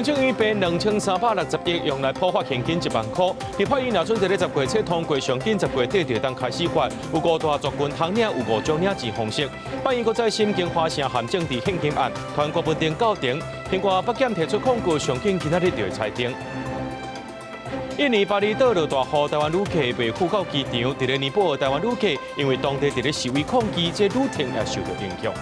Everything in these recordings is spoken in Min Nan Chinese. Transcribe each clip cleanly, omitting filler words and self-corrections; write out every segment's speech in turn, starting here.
政院編2360億用來普發現金1萬箍，立法院若準佇咧10月初通過，上緊10月底就會當開始發，有五大族群通領，有五種領錢方式。法院閣再審京華城陷政治獻金案，傳郭文定到庭，另外北檢提出控告，上緊今仔日就會裁定。印尼巴厘島落大雨，台灣旅客袂赴到機場，佇咧尼泊爾台灣旅客因為當地佇咧示威抗議，這旅程也受到影響。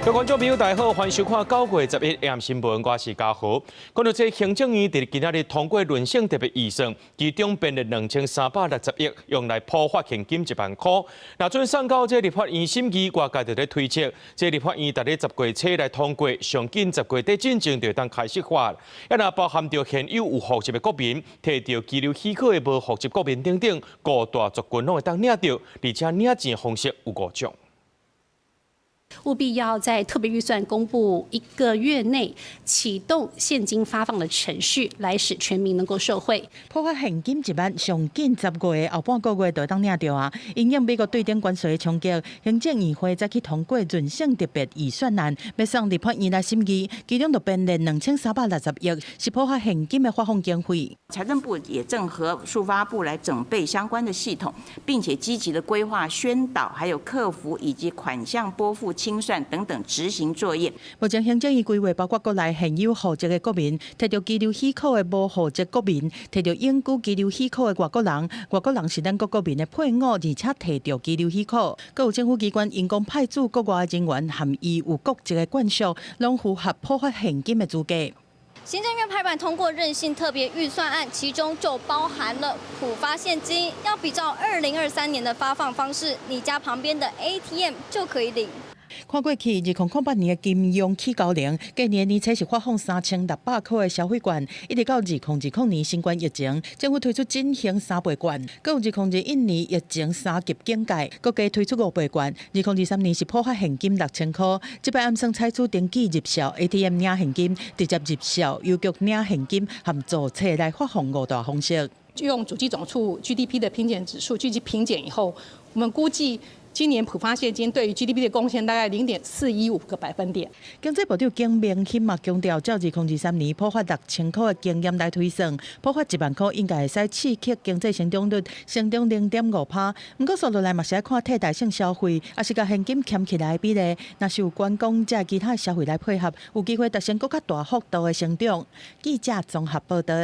各位觀眾朋友，大家好，歡迎收看9月11晚新聞，我是嘉豪。講到這行政院佇今仔日通過韌性特別預算，其中編列2360億用來普發現金1萬箍。若準送到這立法院審議，外界就咧推測，這立法院佇咧10月初來通過，上緊10月底進前就會當開始發。啊，若包含著現有有戶籍的國民，提著居留許可的無戶籍國民等等，五大族群攏會當領著，而且領錢方式有五種。務必要在特別預算公布一個月內啟動現金發放的程序，來使全民能夠受惠。普發現金1萬，上緊10月後半個月就會當領著啊！因應美國對頂關稅的衝擊，行政院會再去通過韌性特別預算案，欲送立法院來審議，其中就編列2360億，是普發現金的發放經費。財政部也正和數發部來整備相關的系統，並且積極的規劃宣導，還有客服以及款項撥付清算等等執行作業。目前行政院規劃包括國內現有戶籍的國民，提著居留許可的無戶籍國民，提著永久居留許可的外國人，外國人是咱國國民的配偶，而且提著居留許可。閣有政府機關因公派駐國外的人員，含伊有國籍的眷屬，攏符合普發現金的資格。行政院拍板通過韌性特別預算案，其中就包含了普發現金，要比照2023年的發放方式，你家旁邊的 ATM 就可以領。看過去2008年的金融起高齡，隔年年初是發放3600箍的消費券，一直到2020年新冠疫情，政府推出振興三倍券，閣有2021年疫情三級警戒，閣加推出5倍券。2023年是普發現金6000箍，這擺按算採取登記入數 ATM 領現金、直接入數郵局領現金和注冊來發放五大方式。用主計總處 GDP 的平減指數去平減以後，我們估計，今年普發現金對於 GDP 的貢獻大概0.415個百分點。經濟部長景明鑫嘛強調，照2023年普發6000箍的經驗來推算，普發1萬箍應該會使刺激經濟成長率成長0.5趴。毋過，紲落來嘛是愛看替代性消費，抑是共現金撙起來的比例，若是有觀光這其他消費來配合，有機會達成閣較大幅度的成長。記者綜合報道。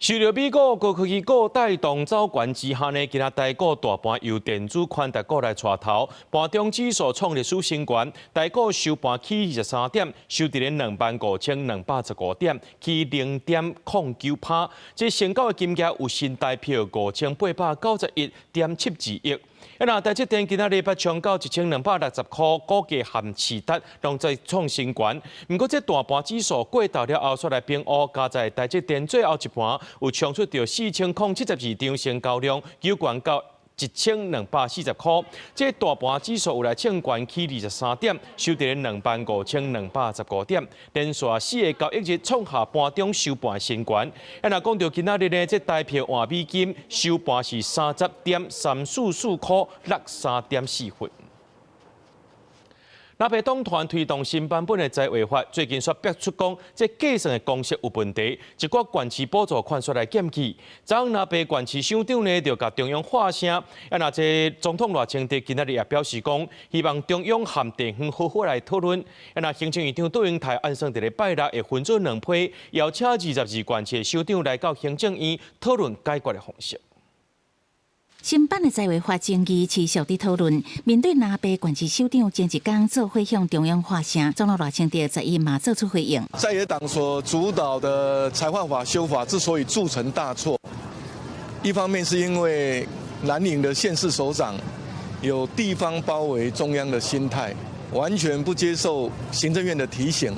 受著美國高科技股帶動走懸之下呢，今仔台股大盤由電子寬達股來帶頭，盤中指數創歷史新高，台股收盤起23點，收佇咧25,215點，起0.09趴。這成交的金額有新台票5891.72億。啊，若台積電今仔日捌衝到1260箍，股價和市值攏再創新高。毋過這大盤指數過頭了後，煞來平烏，加在台積電最後一盤有衝出著4072張成交量，九懸到1240箍。這大盤指數有來衝懸起23點，收佇咧25,215點，連續四个交易日創下盤中收盤新高。啊，若講著今仔日呢，這台票換美金收盤是30.344箍落3.4分。藍白黨團推動新版本的財劃法，最近煞逼出講，這計算的公式有問題，一寡縣市補助款煞來減去。昨昏藍白縣市首長呢，就共中央喊聲，啊，若這總統賴清德今仔日也表示講，希望中央和地方好好來討論。啊，若行政院長杜英台按算佇咧拜六會分做兩批，邀請22縣市首長來到行政院討論解決的方式。新版的財劃法爭議持續佇討論，面對藍白縣市首長前一工做伙向中央喊聲，總統賴清德11嘛做出回應。在野黨所主導的財劃法修法之所以鑄成大錯，一方面是因為藍營的縣市首長有地方包圍中央的心態，完全不接受行政院的提醒，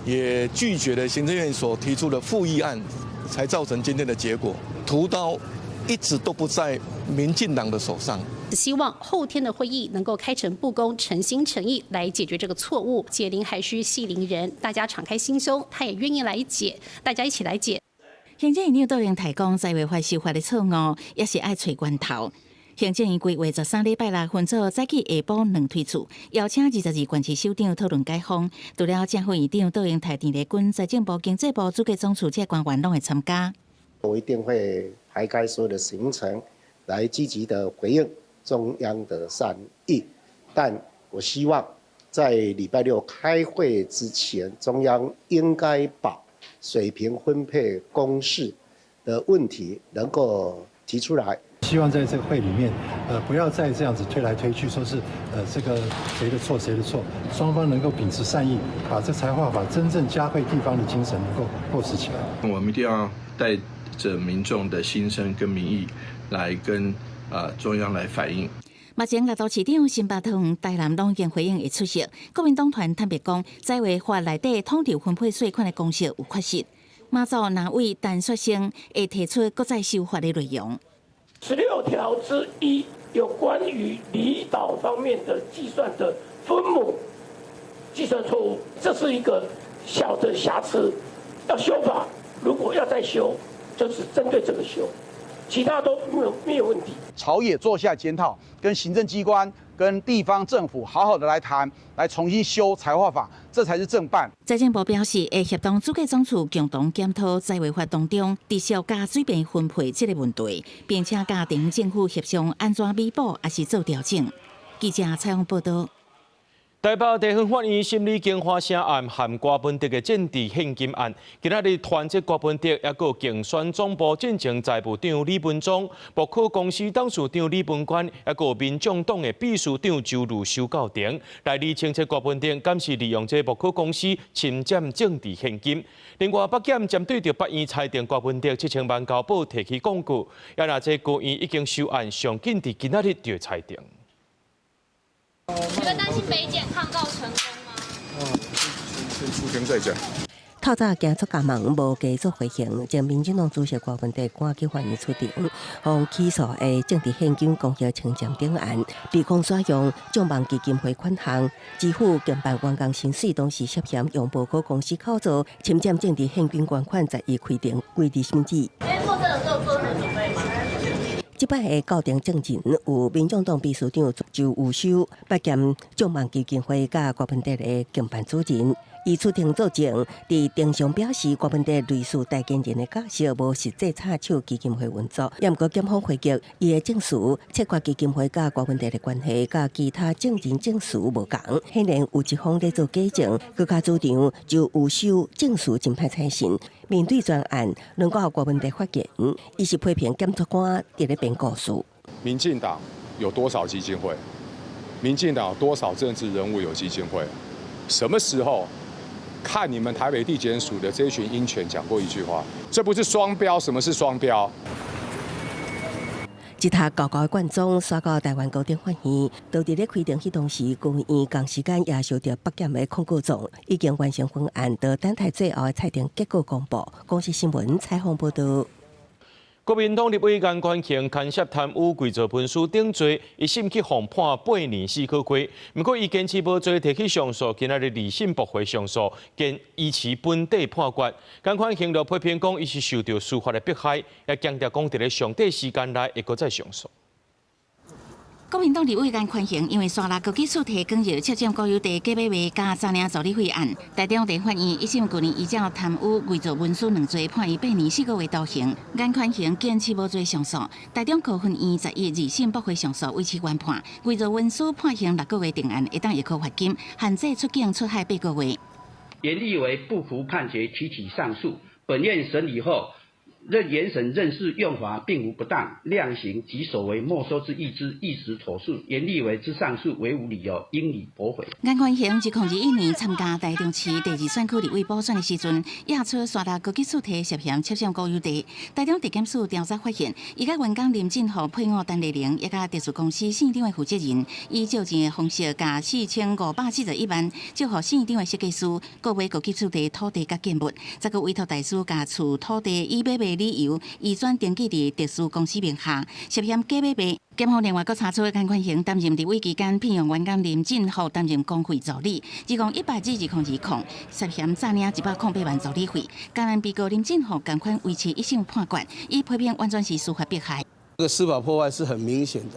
也拒絕了行政院所提出的附議案，才造成今天的結果。屠刀一直都不在民進黨的手上。希望後天的會議能夠開誠佈公、誠心誠意來解決這個錯誤。解鈴還須繫鈴人，大家敞開心胸，他也願意來解，大家一起來解。行政院長杜英台講，財劃法修法的錯誤，也是愛揣源頭。行政院規劃13禮拜六分組早起下晡兩推次，邀請22縣市首長討論解封。除了正副院長杜英泰、陳麗君、財政部、經濟部、主計總處這官員攏會參加。我一定會排開所有的行程，來積極的回應中央的善意。但我希望在禮拜六開會之前，中央應該把水平分配公式的問題能夠提出來。希望在這個會裡面，不要再這樣子推來推去，說是這個誰的錯誰的錯，雙方能夠秉持善意，把這財劃法真正嘉惠地方的精神能夠落實起來。我們一定要帶着民眾的心聲跟民意來跟中央來反映。目前六都市長新北桃園台南攏已經回應會出席。國民黨團坦白講，財劃法內底統籌分配稅款的公式有缺失。馬祖藍委陳雪生會提出閣再修法的內容。 16條之1有關於離島方面的計算的分母計算錯誤，這是一個小的瑕疵，要修法。如果要再修，就是針對這個修，其他都沒有問題。朝野坐下檢討，跟行政機關、跟地方政府好好的來談，來重新修財劃法，這才是正辦。財政部表示，會協同主計總處共同檢討財劃法當中，直屬佮水平分配這個問題，並且佮地方政府協商按怎彌補，抑是做調整。記者採訪報道。台北地方法院審理京華城案和郭文德的政治獻金案，今仔日團結郭文德，抑閣競選總部進前財務長李文忠、木科公司董事長李文冠，抑閣民眾黨的秘書長周如修到庭來厘清這郭文德敢是利用這木科公司侵佔政治獻金。另外，北檢針對著法院裁定郭文德7000萬交保提起抗告，也若這高院已經收案，上緊佇今仔日就會裁定。你會擔心北檢抗告成功嗎？先出庭再講。透早驚出家門，無加做回應。前民進黨主席郭文德趕去法院出庭，予起訴的政治獻金公益侵佔等案，被控使用眾望基金會款項支付經辦員工薪水，當時涉嫌用無可公司口座侵佔政治獻金捐款，11開庭歸置審理。今天作證的時候做什麼準備嗎？這擺的到庭證人有民眾黨秘書長周宇修、北檢眾望基金會佮郭文德的經辦主任。伊出庭作證，佇庭上表示，郭文德類似代言人的角色，無實際插手基金會運作。毋過檢方回擊，伊的證詞切割基金會佮郭文德的關係，佮其他證人證詞無仝。顯然有一方咧做假證，閣較主張周宇修證詞真歹採信。面對全案，輪到郭文德發言，伊是批評檢察官佇咧編故事。民進黨有多少基金會？民進黨有多少政治人物有基金會？什麼時候？看你們台北地檢署的這群鷹犬講過一句話，這不是雙標？什麼是雙標？一疊厚厚的卷宗徙到台灣高等法院，當佇咧開庭彼當時，高院仝時間也收到北檢的控告狀，已經完成分案，就等待最後的裁定結果公布。公視新聞採訪報道。國民黨立委顏寬恆牽涉貪污、偽造文書等罪，一審去予判8年4個月。毋過伊堅持無罪，提起上訴，今仔日二審駁回上訴，堅維持本底判決。顏寬恆就批評講，伊是受著司法的迫害，也強調講佇咧上短時間內會閣再上訴。國民黨立委顏寬恆因為沙鹿高級厝提光熱窃佔國有地假買賣佮詐領助理費案，台中地法院一審舊年依照貪污、偽造文書兩罪判伊8年4個月徒刑。顏寬恆堅持無罪上訴，台中高分院11二審駁回上訴，維持原判。偽造文書判刑6個月定案，會當易科罰金，限制出境出海8個月。顏立委不服判決，提起上訴。本院審理後，認原審認識用法並無不當，量刑及所為沒收之意之亦實妥適。顏立委之上訴為無理由，應予駁回。顏寬恆2021年參加台中市第二選區立委補選的時陣，驗出沙鹿高級厝提涉嫌竊佔國有地。台中地檢署調查發現，伊佮員工林進和配偶陳麗玲，抑佮特殊公司姓張的負責人，以借錢的方式，共4541萬借予姓張的設計師，購買高級厝地土地佮建物，再閣委託代書共厝土地以買賣理由移轉登記佇特殊公司名下，涉嫌假買賣。檢方另外閣查出顏寬恆擔任立委期間，聘用員工林進和擔任公費助理，2018至2020，涉嫌詐領108萬助理費。江南被告林進和仝款維持一審判決，伊批評完全是司法迫害。這個司法破壞是很明顯的，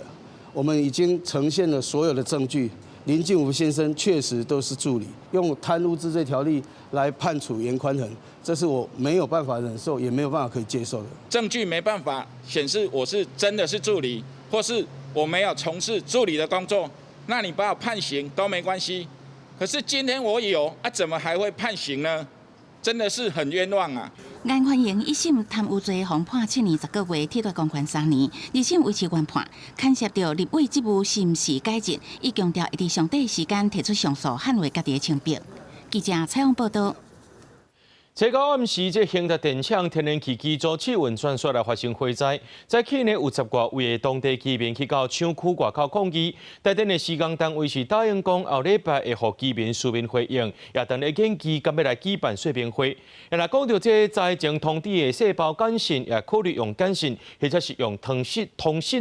我們已經呈現了所有的證據。林靖福先生確實都是助理，用貪污治罪條例來判處顏寬恆，這是我沒有辦法忍受，也沒有辦法可以接受的。證據沒辦法顯示我是真的是助理，或是我沒有從事助理的工作，那你把我判刑都沒關係。可是今天我有啊，怎麼還會判刑呢？真的是很冤枉啊！顏寬恆一審貪污罪，予判7年10個月，褫奪公權3年；二審維持原判，牽涉著立委職務是毋是解職，伊強調會佇上短時間提出上訴，捍衛家己的清白。記者採訪報道。這個暗時，這興達電廠天然氣機組試運轉煞來發生火災。早起呢，有十外位的當地居民去到廠區外口抗議。台電的施工單位是答應講，後禮拜會予居民書面回應，也等咧研究敢欲來舉辦說明會。若講著這災前通知的細胞簡訊，也考慮用簡訊，或者是用通訊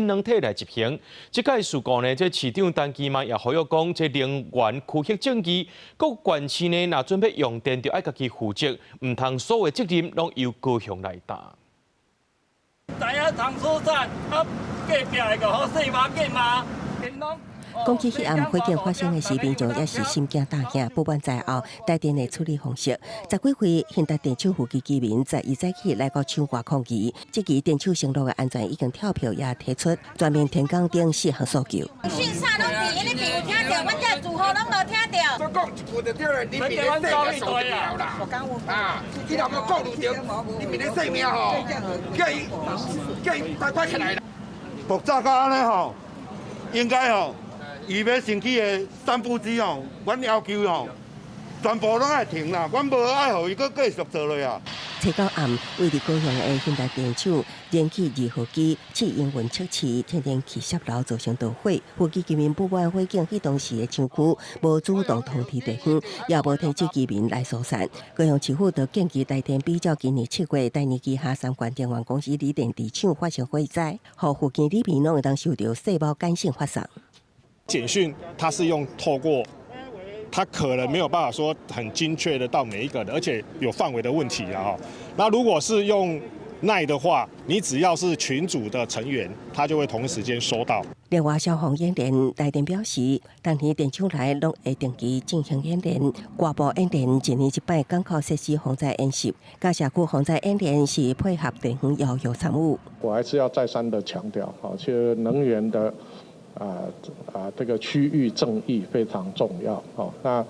軟體來執行。這擺事故呢，這市長陳其邁也呼籲講，這能源區域正義，各縣市呢，若準備用電，就愛家己負責。毋通所有責任攏由高雄來擔。知影通疏散，啊，隔壁的就予細媽見媽。講起彼暗火警發生的時，民眾也是心驚膽驚，不滿在後台電的處理方式。十幾歲興達電廠附近居民在一早起來到廠外抗議，質疑電廠承諾的安全已經跳票，也提出全面停工等四項訴求。信啥攏佇𪜶咧邊有聽著，阮遮住戶攏無聽著。我講一句就對了，你邊的性命受得了啦。啊，你若無顧慮著，你邊的性命吼，叫伊擺擺起來啦。爆炸到按呢吼，應該吼。伊欲升起的散布機吼，阮要求吼，全部攏愛停啦，阮無愛予伊閣繼續做落啊。初九暗，位佇高雄的興達電廠燃氣二號機試營運測試，天然氣泄漏造成導火，附近居民不滿火警彼當時的廠區無主動通知地方，也無提醒居民來疏散。高雄市府就建議台電比照今年7月台泥旗下三權電源公司鋰電池廠發生火災，予附近里民攏會當收著細胞簡訊發送。簡訊它是用透過，它可能沒有辦法說很精確的到每一個人，而且有範圍的問題啊。那如果是用 LINE 的話，你只要是群組的成員，他就會同時間收到。另外，消防演練，台電表示，當天電廠內攏會定期進行演練，外部演練一年一擺港口設施防災演習，佮社區防災演練是配合地方要求參與。我還是要再三的強調，其實能源的這個區域正義非常重要。哦，那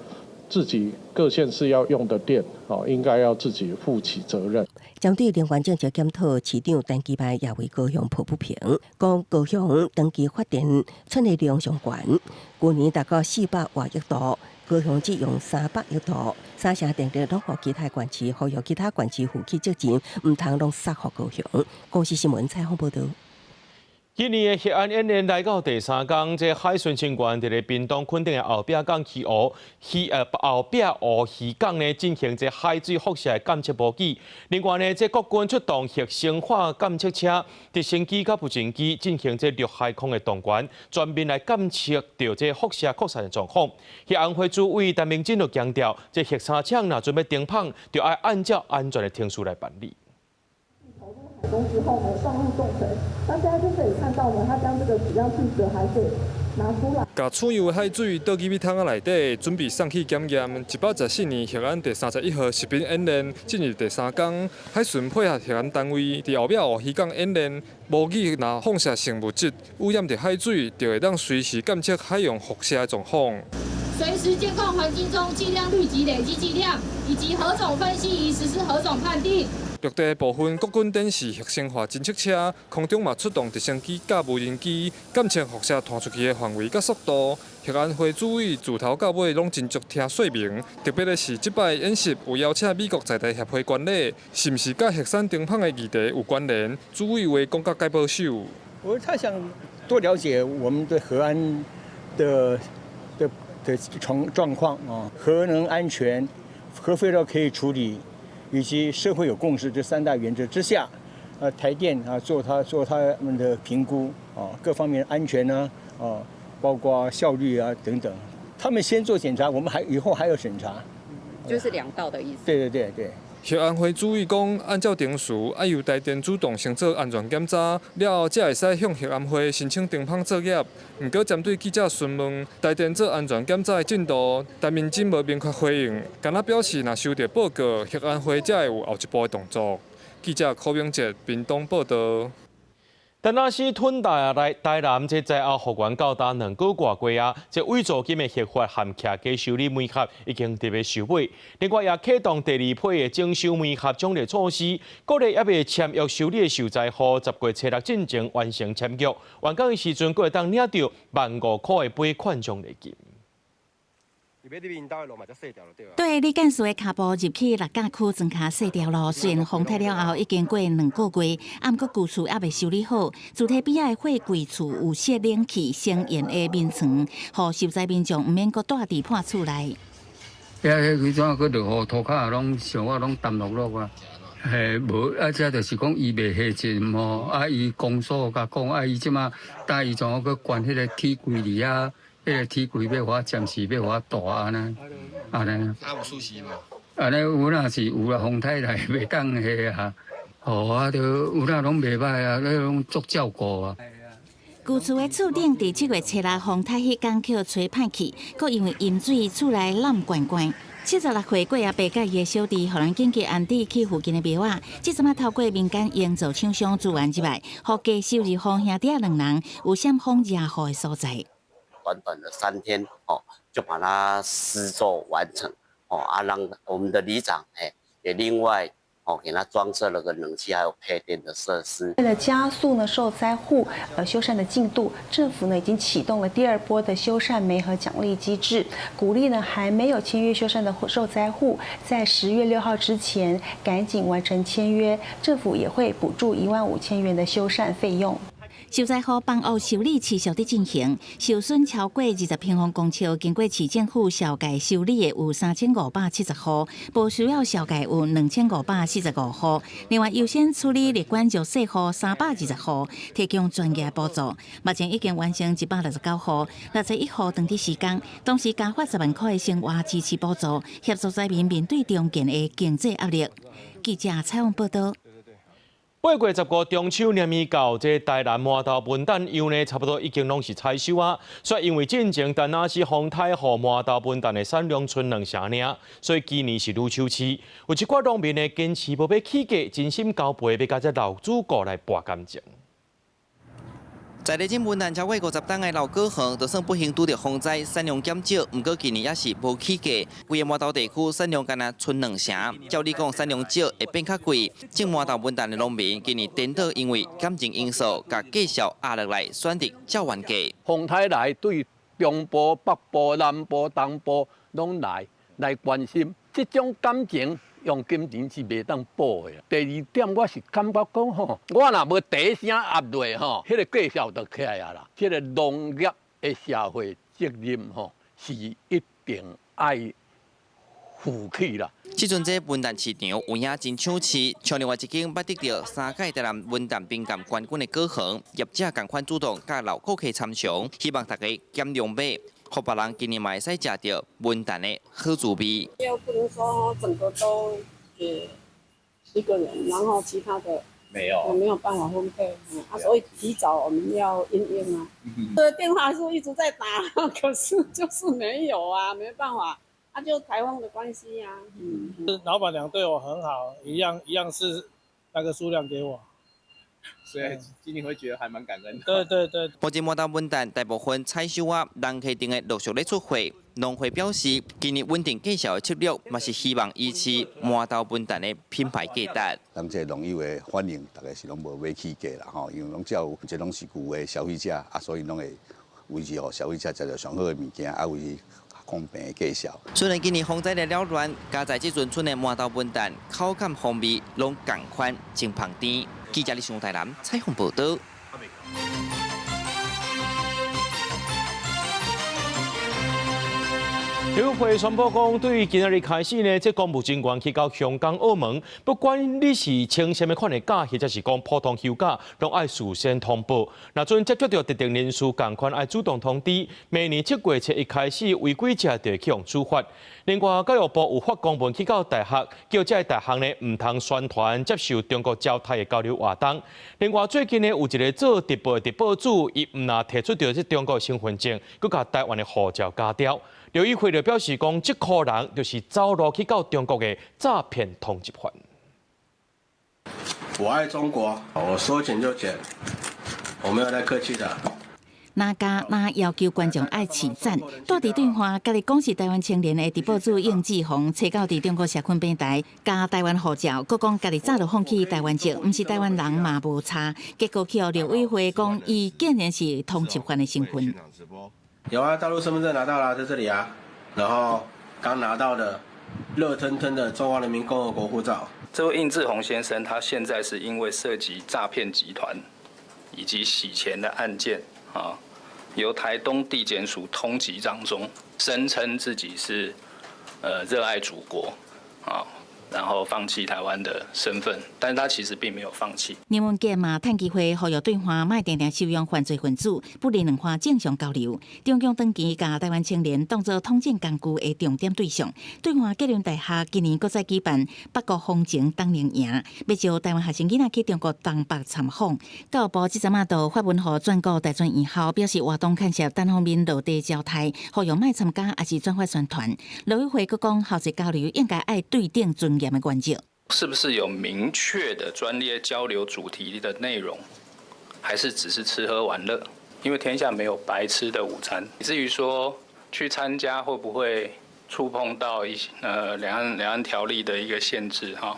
自己各縣市要用的電，哦，應該要自己負起責任。針對能源政策檢討，市長陳其邁也為高雄抱不平，講高雄長期發電出的量上懸，舊年達到400外億度，高雄只用300億度，三成電力攏予其他縣市，呼籲其他縣市負起責任，毋通攏捒予高雄。公視新聞採訪報導。今年的核安演練來到第三工，這海巡人員佇咧屏東墾丁的後壁港漁湖漁呃後壁湖漁港呢進行這海水輻射的監測模擬。另外呢，這國軍出動核生化監測車、直升機佮無人機進行這陸海空的動員，全面來監測著這輻射擴散的狀況。核安會主委陳明真就強調，這核三廠若準備停鉈，就愛按照安全的程序來辦理。海中之後呢，放入凍水。那現在就可以看到呢，它將這個取樣器的海水拿出來，共取樣的海水倒入去桶仔內底，準備送去檢驗。114年核安第31號實兵演練進入第三工，海巡配合核安單位佇後壁湖漁港演練，模擬若放射性物質污染著海水，就會當隨時監測海洋輻射的狀況。隨時監控環境中劑量率及累積劑量，以及何種分析儀實施何種判定。陸地部分，國軍展示核生化偵測車，空中嘛出動直升機佮無人機，監測輻射傳出去的範圍佮速度。核安會主委自頭到尾攏真足聽說明，特別的是這擺演習有邀請美國在台協會觀禮，是毋是佮核三停鉈的議題有關聯？主委話講甲蓋保守。我他想多了解我們對核安的狀況啊，核能安全、核廢料可以處理。以及社會有共識這三大原則之下，台電啊做他們的評估啊，各方面安全呢啊，包括效率啊等等，他們先做檢查，我們還以後還要審查，就是兩道的意思。對對對對。核安會主委講，按照程序，愛由台電主動先做安全檢查，了後才會使向核安會申請停麭作業。毋過針對記者詢問台電做安全檢查的進度，陳明真無明確回應，干焦表示若收到報告，核安會才會有後一步的動作。記者柯明哲屏東報導。陳阿時吞大來台南，這災後復原到今兩個外月啊，這偽造金的核發和徛家修理煤盒已經佇咧收尾。另外也啟動第二批的徵收煤盒獎勵措施，鼓勵猶未簽約修理的受災戶，10月初六進前完成簽約。完工的時陣，閣會當領著15,000塊的尾款獎勵金。對李幹事的跤步入去六甲區莊跤細條路，雖然風颱了後已經過兩個月，啊，毋過舊厝猶未修理好，主體邊仔的貨櫃厝有泄冷氣、生煙的眠床，予受災民眾毋免閣蹛佇破厝內。遐彼陣閣落雨，塗跤攏上啊攏澹漉漉啊。嘿，無啊，這就是講伊袂下錢吼，啊，伊公所共講，啊，伊這馬帶伊怎閣關彼個鐵櫃裡啊？彼個鐵櫃欲予我暫時欲予我蹛按呢，按呢。啊有損失無？按呢有若是有啦，風颱來袂當彼啊，吼啊，著有影攏袂䆀啊，咧攏足照顧啊。舊厝的厝頂佇7月初六風颱彼工予吹歹去，閣因為淹水，厝內湳灌灌。76歲郭阿伯佮伊的小弟，予人緊急安置去附近的廟仔。這陣仔透過民間營造廠商資源入來，予低收入戶兄弟仔兩人有閃風遮雨的所在。短短的3天，哦，就把它施作完成，哦，啊，讓我們的里長，哎，也另外，哦，給他裝設了個冷氣，還有配電的設施。為了加速呢受災戶修繕的進度，政府呢已經啟動了第二波的修繕媒合獎勵機制，鼓勵呢還沒有簽約修繕的受災戶，在10月6號之前趕緊完成簽約，政府也會補助15,000元的修繕費用。受災戶房屋修理持續佇進行，受損超過20平方公尺，經過市政府紹介修理的有3,570戶，無需要紹介有2,545戶。另外優先處理列管弱勢戶320戶，提供專業補助。目前已經完成169戶，61戶當佇施工，同時加發10萬塊的生活支持補助，協助災民面對重建的經濟壓力。記者採訪報導。8月15中秋連綿到，這台南饃頭文旦柚呢，差不多已經攏是採收啊。所以因為進前陳阿時風颱予饃頭文旦的產量賰兩成爾，所以今年是愈手市。有一寡農民呢，堅持無欲起價，真心交賠，欲佮這老主顧來搏感情。在咧種文旦超過50冬的老果園，就算不幸拄著風災，產量減少，毋過今年也是無起價。規个饃頭地區產量干焦賰兩成，照理講產量少會變較貴。種饃頭文旦的農民今年顛倒因為感情因素，共價數壓落來，選擇照原價。風颱來對中部、北部、南部、東部攏來關心，這種感情。用金錢是袂當補的。第二點，我是感覺講吼，我若無第一聲壓落吼，彼個價數就起來啊啦。這個農業的社會責任吼，是一定愛負起啦。這陣這文旦市場有影真搶市，像另外一間捌得著3屆台南文旦評鑑冠軍的果園，業者仝款主動佮老顧客參詳，希望大家減量買，予別人今年嘛會使食著文旦的好滋味。又不能說整個都給一個人，然後其他的沒有，我沒有辦法分配，啊，所以提早我們要因應啊。這電話是一直在打，可是就是沒有啊，沒辦法，啊，就颱風的關係啊。老闆娘對我很好，一樣一樣是那個數量給我。所以今年會覺得還蠻感恩的。對對對。目前饃頭文旦大部分採收啊，人客頂的陸續咧出貨。農會表示，今年穩定價數的策略，嘛是希望維持饃頭文旦的品牌價值。咱這個農友的反應，大概是攏無欲起價啦吼，因為攏只有這攏是舊的消費者啊，所以攏會維持予消費者食著上好的物件，啊維持公平的價數。雖然今年風災來擾亂，佳哉這陣賰的饃頭文旦口感風味攏仝款，真芳甜。記者李上台南採訪報導。陸委會宣布講，對今仔日開始呢，這公務人員去到香港、澳門，不管你是請啥物款的假，或者是講普通休假，攏愛事先通報。若準接觸著特定人士，仝款愛主動通知。明年7月7日開始，違規者就會去予處罰。另外，教育部有發公文去到大學，叫這个大學呢毋通宣傳接受中國焦泰的交流活動。另外，最近呢有一个做直播的直播主，伊毋但提出著這中國身份證，閣共台灣的護照鉸掉。陸委會就表示講，這箍人就是走路去到中國的詐騙通緝犯。我愛中國，我說剪就剪，我沒有在客氣的。哪家哪要求觀眾愛起讚，住佇對岸，家己講是台灣青年的直播主應志宏，揣到佇中國社群平台加台灣護照，閣講家己早就放棄台灣籍，毋是台灣人嘛無差。結果去予陸委會講，伊竟然是通緝犯的身份。有啊，大陸身份證拿到啦，在這裡啊，然後剛拿到的熱騰騰的中華人民共和國護照。這位應志宏先生，他現在是因為涉及詐騙集團以及洗錢的案件啊，由台東地檢署通緝當中，聲稱自己是熱愛祖國啊。然後放棄台灣的身份，但是他其實並沒有放棄。林文傑嘛，趁機會呼籲對岸莫定定收容犯罪分子，不利兩岸正常交流。中共長期共台灣青年當作統戰工具的重點對象。對岸吉林大學今年閣再舉辦北國風情冬令營，欲招台灣學生囡仔去中國東北參訪。教育部這陣仔就發文予全國大專院校，表示活動牽涉單方面落地焦態，呼籲莫參加，抑是轉發宣傳。陸委會閣講，校際交流應該愛對等尊嚴的原則，是不是有明確的專列交流主題的內容，還是只是吃喝玩樂？因為天下沒有白吃的午餐。至於說去參加會不會觸碰到一些兩岸條例的一個限制哈？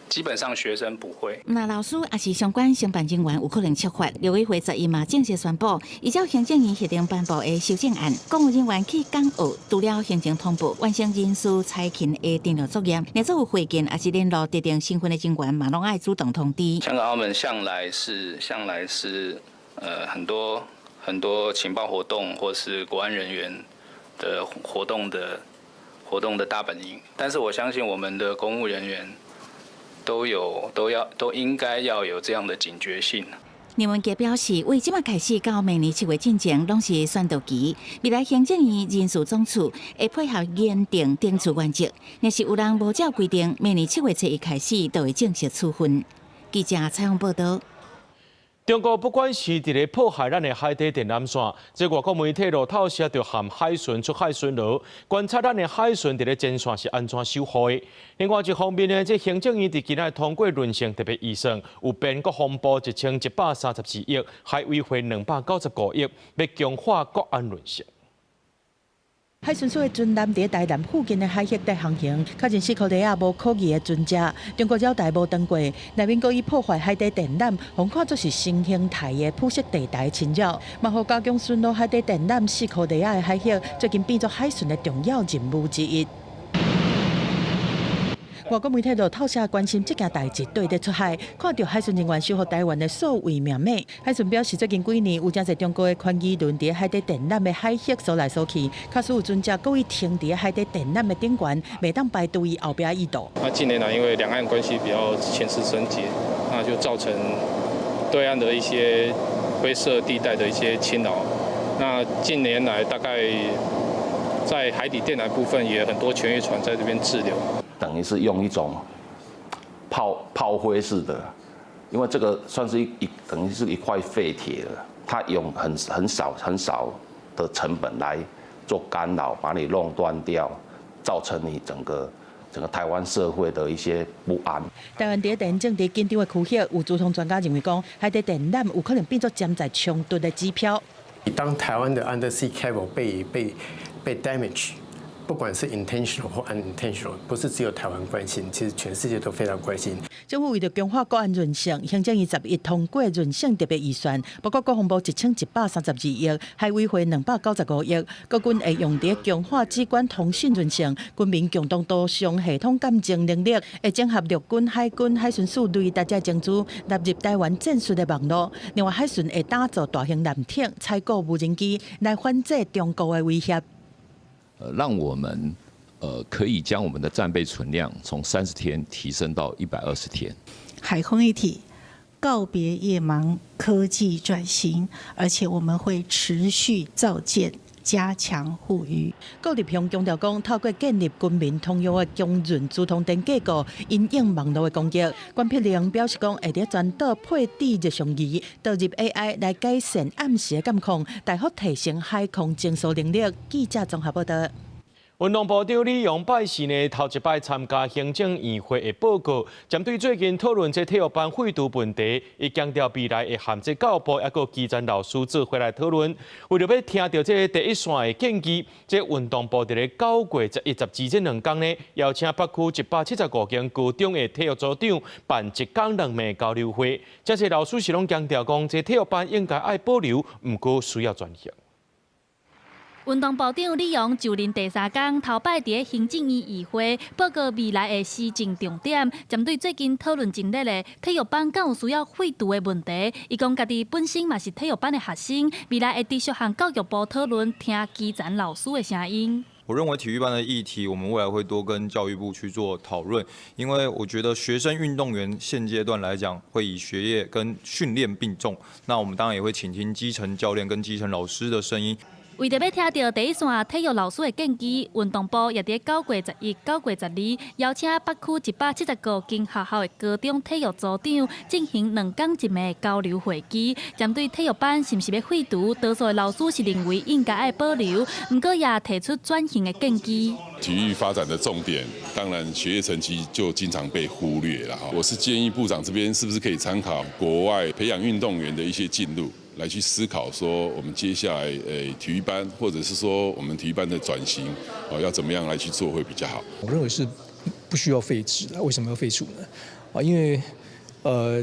基本上學生不會。若老師抑是相關承辦人員有可能觸法。陸委會11嘛正式宣布，依照行政院核定頒布的修正案，公務人員去港澳，除了行程通報、完成人事差勤的登錄作業，若做有會見抑是聯絡特定身份的人員，嘛攏愛主動通知。香港、澳門向來是很多很多情報活動或是國安人員的活動的大本營，但是我相信我們的公務人員都有都要都應該要有這樣的警覺性。林文傑表示，為這馬開始到明年7月進前，攏是宣導期。未來行政院人事總處會配合研訂懲處原則，若是有人無照規定，明年7月7日開始就會正式處分。記者採訪報導。中國不管是佇咧破壞咱的海底電纜線，這外國媒體路透社就含海巡出海巡邏，觀察咱的海巡佇咧前線是按怎守護的。另外一方面呢，這行政院佇今仔通過韌性特別預算，有編國防部1134億，海委會295億，欲強化國安韌性。海巡署的船艦佇台南附近的海域在航行，確認四箍螺仔無可疑的船隻。中國繞台無斷過，內面閣以破壞海底電纜，予看作是新形態的灰色地帶侵擾，嘛予加強巡邏海底電纜四箍螺仔的海域，最近變作海巡的重要任務之一。外國媒體路透社關心這件代誌，綴咧出海，看著海巡人員守護台灣的數位命脈。海巡表示，最近幾年有誠濟中國的寬魚輪佇海底電纜的海域踅來踅去，假使有船隻故意停佇海底電纜的頂懸，袂當排除伊後壁意圖。那近年來因為兩岸關係比較情勢升級，那就造成對岸的一些灰色地帶的一些侵擾。那近年來大概在海底電纜部分也很多潛魚船在這邊滯留。等於是用一種炮灰式的，因為這個算是一等於是一塊廢鐵了，它用很少很少的成本來做干擾，把你弄斷掉，造成你整個台灣社會的一些不安。台灣佇地緣政治緊張的區域，有資通專家認為講，海底電纜有可能變作潛在衝突的指標。當台灣的 undersea cable 被 damage。不管是 intentional 或 unintentional，不是只有台灣關心，其實全世界都非常關心。政府為著強化國安韌性，行政院11通過韌性特別預算，包括國防部1132億，海委會295億，國軍會用佇強化指揮通訊韌性，軍民共同導航系統鑑證能力，會整合陸軍、海軍、海巡署雷達這情資，納入台灣戰術的網路。另外，海巡會打造大型艦艇，採購無人機來反制中國的威脅。讓我們可以將我們的戰備存量從30天提升到120天。海空一體，告別夜盲，科技轉型，而且我們會持續造艦，加強護漁。郭立雄強調講，透過建立軍民通用的強韌資通電架構，因應網路的攻擊。關碧玲表示講，會佇全島配置熱像儀，導入 AI 來改善暗時的監控，大幅提升海空偵搜能力。記者綜合報道。運動部長李榮拜四呢，頭一擺參加行政院會的報告，針對最近討論這體育班廢除問題，伊強調未來會和這教育部抑閣基層老師做伙來討論。為著欲聽著這个第一線的建議，這運動部佇咧9月11、12這兩工呢，邀請北區175間高中的體育組長辦一工兩暝交流會。這些老師是攏強調講，這體育班應該愛保留，毋過需要轉型。運動部長李榮就任第三工，頭擺佇行政院議會報告未來的施政重點，針對最近討論真熱的體育班敢有需要廢除的問題，伊講家己本身嘛是體育班的學生，未來會持續和教育部討論，聽基層老師的聲音。我認為體育班的議題，我們未來會多跟教育部去做討論，因為我覺得學生運動員現階段來講，會以學業跟訓練並重，那我們當然也會傾聽基層教練跟基層老師的聲音。為著欲聽著第一線體育老師的建議，運動部也佇9月11、9月12邀請北區175間學校的高中體育組長進行兩工一暝交流會議。針對體育班是毋是欲廢除，多數的老師是認為應該愛保留，毋過也提出轉型的建議。體育發展的重點，當然學業成績就經常被忽略了。我是建議部長這邊是不是可以參考國外培養運動員的一些進度，來去思考說，我們接下來體育班，或者是說我們體育班的轉型，哦，要怎麼樣來去做會比較好？我認為是不需要廢止的。為什麼要廢除呢？啊，因為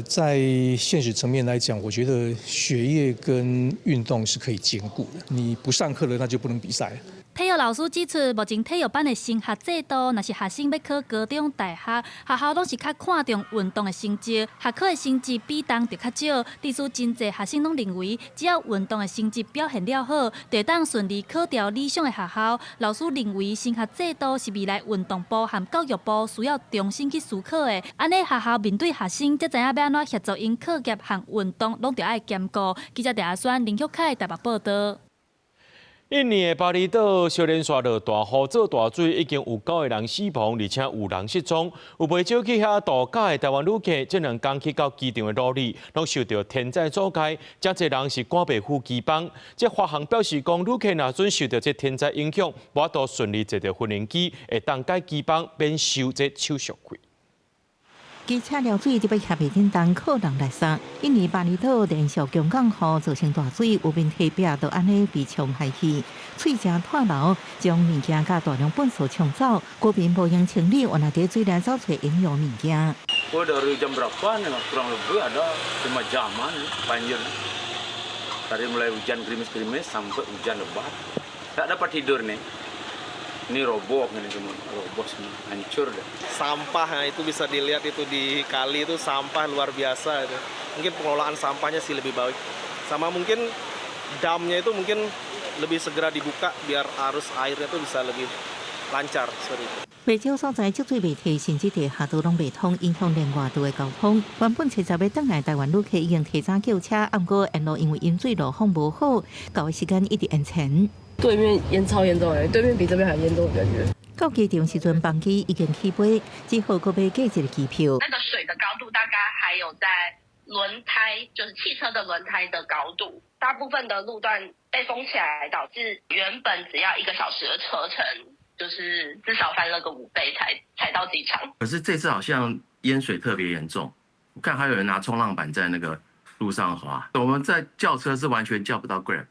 在現實層面來講，我覺得學業跟運動是可以兼顧的。你不上課了，那就不能比賽。體育老師指出，目前體育班的升學制度，若是學生欲考高中、大學，學校攏是較看重運動的成績，學科的成績比重就較少。致使真濟學生攏認為，只要運動的成績表現了好，就會當順利考著理想的學校。老師認為，升學制度是未來運動部和教育部需要重新去思考的。按呢，學校面對學生，才知影欲按怎協助𪜶課業和運動，攏著愛兼顧。記者鄭阿宣、林旭凱台北報道。印尼的巴厘島小連續落大雨，做大水，已經有九個人死亡，而且有人失蹤。有袂少去遐度假的台灣旅客，這兩工去到機場的路裡，攏受著天災阻礙，誠濟人是趕袂赴機班。這華航表示講，旅客若準受著這天災影響，無法度順利坐著無人機，會當改機班免收這手續費。機車漏水就欲協袂頂當客人來送。印尼巴厘島連續強降雨造成大水，有面堤壁都按呢被沖下去，碎石脫流，將物件佮大量糞埽沖走。居民無閒清理，原來佇水內走揣營養物件。 Oh, dari jam berapa nih? Kurang lebih ada 5 jaman banjir. Dari mulai hujan gerimis-gerimis sampai hujan lebat. Tak dapat tidur nih. Ini roboh ini semua, roboh semua, hancur deh. Sampah itu bisa dilihat itu di kali itu sampah luar biasa itu. Mungkin pengelolaan sampahnya sih lebih baik. Sama mungkin damnya itu mungkin lebih segera dibuka biar arus airnya itu bisa lebih lancar seperti itu. 袂少所在積水袂退，甚至地下道攏袂通，影響連外道的交通。原本七十欲轉來台灣旅客已經提早叫車，毋過沿路因為淹水路況無好，到的時間一直延前。對面淹超嚴重的，對面比這邊還嚴重的感覺。到機場時陣，班機已經起飛，只好閣買過一個機票。那個水的高度大概還有在輪胎，就是汽車的輪胎的高度。大部分的路段被封起來，導致原本只要1個小時的車程，就是至少翻了個5倍才到機場。可是這次好像淹水特別嚴重，我看還有人拿衝浪板在那個路上滑。我們在叫車是完全叫不到 Grab，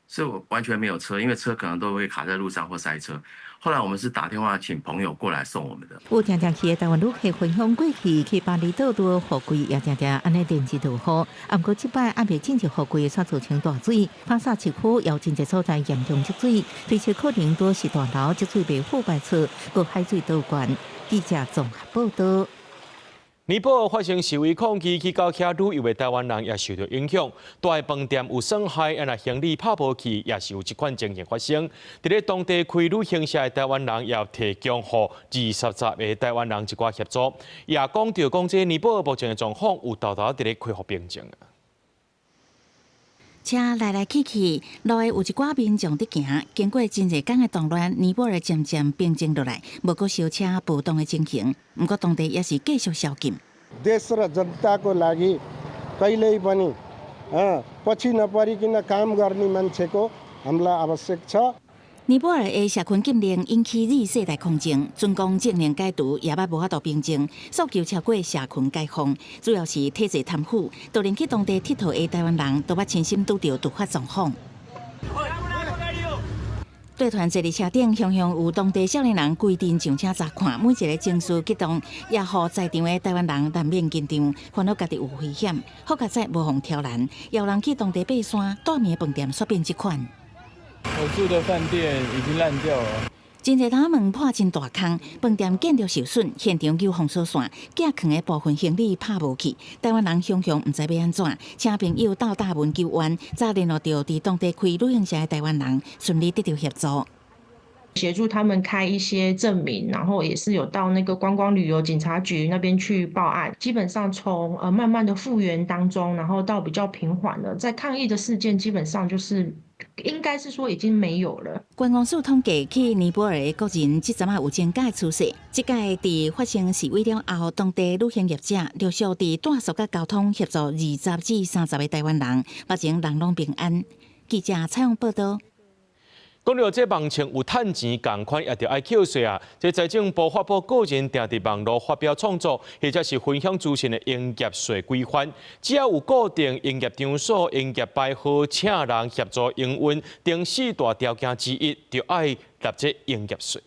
是完全沒有車，因為車可能都會卡在路上或塞車。後來我們是打電話請朋友過來送我們的。有定定去的台灣旅客分享過去去巴厘島拄雨季，也定定按呢連日落雨。毋過這擺猶未進入雨季，煞造成大水。巴薩市區有真濟所在嚴重積水，推測可能多是大樓積水袂好排出，閣海水倒灌。記者綜合報道。尼泊爾發生示威抗議，去到遐旅遊的台灣人也受到影響。大飯店有損害，啊若行李拍無去，也是有這款情形發生。佇咧當地開旅行社的台灣人也提供予20個台灣人一寡協助，也講著講這尼泊爾目前的狀況有沓沓佇咧恢復平靜。車來來去去，路的有一寡民眾佇行，經過真濟工的動亂，尼泊爾漸漸平靜落來，無閣燒車暴動的情形。毋過當地也是繼續宵禁。 देश र जनताको लागि कहिल्यै पनि पछि नपरिकन काम गर्ने मान्छेको हामीलाई आवश्यक छ。尼泊爾的社群禁令引起二世代抗爭，準講政令解除也猶無法度平靜，訴求超過社群解放，主要是體制貪腐，就連去當地𨑨迌的台灣人都捌親身拄著突發狀況。對團坐佇車頂，常常有當地少年人規陣上車查看，每一个情緒激動，也予在場的台灣人難免緊張，煩惱家己有危險。好佳哉無予挑攔，有人去當地爬山，蹛暝飯店煞變這款。我住的飯店已經爛掉了。真濟窗門破真大空，飯店建築受損，現場有封鎖線，寄囥的部分行李拍無去。台灣人常常毋知欲按怎，請朋友鬥大門求援，才聯絡著佇當地開旅行社的台灣人，順利得著協助。協助他們開一些證明，然後也是有到那個觀光旅遊警察局那邊去報案。基本上從慢慢的復原當中，然後到比較平緩了，在抗議的事件基本上就是應該是說已經沒有了。觀光署統計，去尼泊爾的國人這陣仔有增加趨勢。這屆佇發生示威了後，當地旅行業者陸續佇住宿佮交通協助20至30個台灣人，目前人攏平安。記者採訪報導。講著這網穿有趁錢仝款，也著愛扣稅啊！這財政部發布個人定佇網路發表創作或者是分享資訊的營業稅規範，只要有固定營業場所、營業牌號、請人協助營運等四大條件之一，就愛納這營業稅。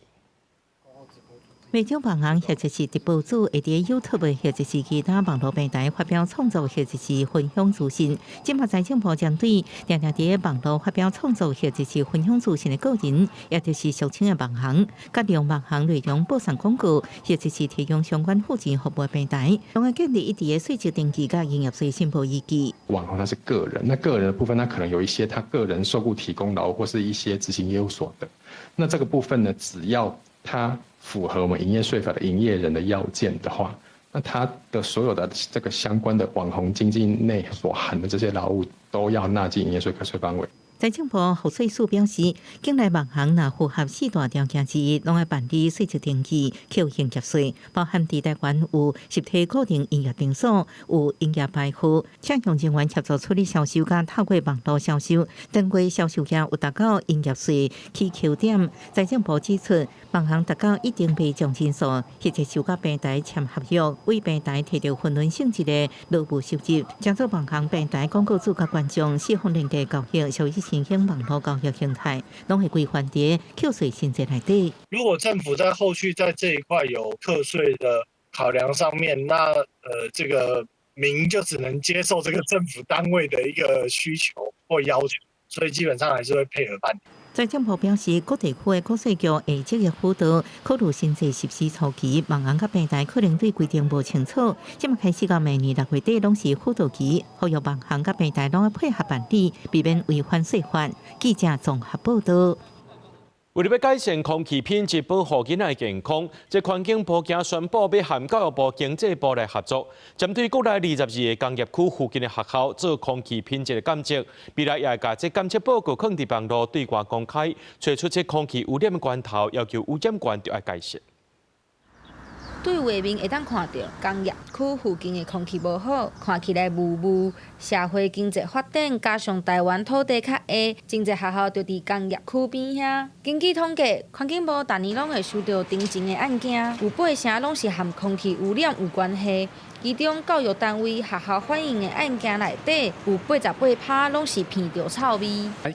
袂少網紅或者是直播主會佇 YouTube 或者是其他網路平台發表創作或者是分享資訊。這馬財政部針對定定佇網路發表創作或者是分享資訊的個人，也就是俗稱的網紅，佮利用網紅內容播送廣告，或者是提供相關付錢服務平台，攏愛建立一致的稅籍登記佮營業稅申報依據。網紅他是個人，那個人的部分，他可能有一些他個人受僱提供勞務或是一些執行業務所得。那這個部分呢，只要他符合我們營業稅法的營業人的要件的話，那他的所有的這個相關的網紅經濟內所含的這些勞務，都要納進營業稅課稅範圍。財政部賦稅署表示，境內網紅若符合四大條件之一，攏愛辦理稅籍登記、扣營業稅，包含佇台灣有實體固定營業場所、有營業牌號、請用人員協助處理銷售，佮透過網路銷售，當月銷售額有達到營業稅起扣點。財政部指出，網紅達到一定賣場人數，或者受佮平台簽合約，為平台提著分潤性質的勞務收入，將做網紅平台廣告主佮觀眾四方連結交易，屬於新興網路交易形態，攏會規範佇扣稅新制內底。如果政府在後續在這一塊有課稅的考量上面，那這個民就只能接受這個政府單位的一個需求或要求，所以基本上還是會配合辦理。財政部表示，各地區的國稅局會積極輔導，考慮新制實施初期，網紅佮平台可能對規定無清楚，這馬開始到明年6月底攏是輔導期，呼籲網紅佮平台攏愛配合辦理，避免違反稅法。記者綜合報導。為著欲改善空氣品質，保護囡仔的健康，這環境部今宣布欲和教育部、經濟部來合作，針對國內22個工業區附近的學校做空氣品質的監測，未來也會共這監測報告囥佇網路對外公開，揣出這空氣污染的源頭，要求污染源著愛改善。對畫面會當看著工業區附近的空氣無好，看起來霧霧。社會經濟發展加上台灣土地較狹，真濟學校就佇工業區邊遐。根據統計，環境部逐年攏會收著停證的案件，有8成攏是和空氣污染有關係。其中教育單位學校反映的案件內底，有88%攏是鼻著臭味。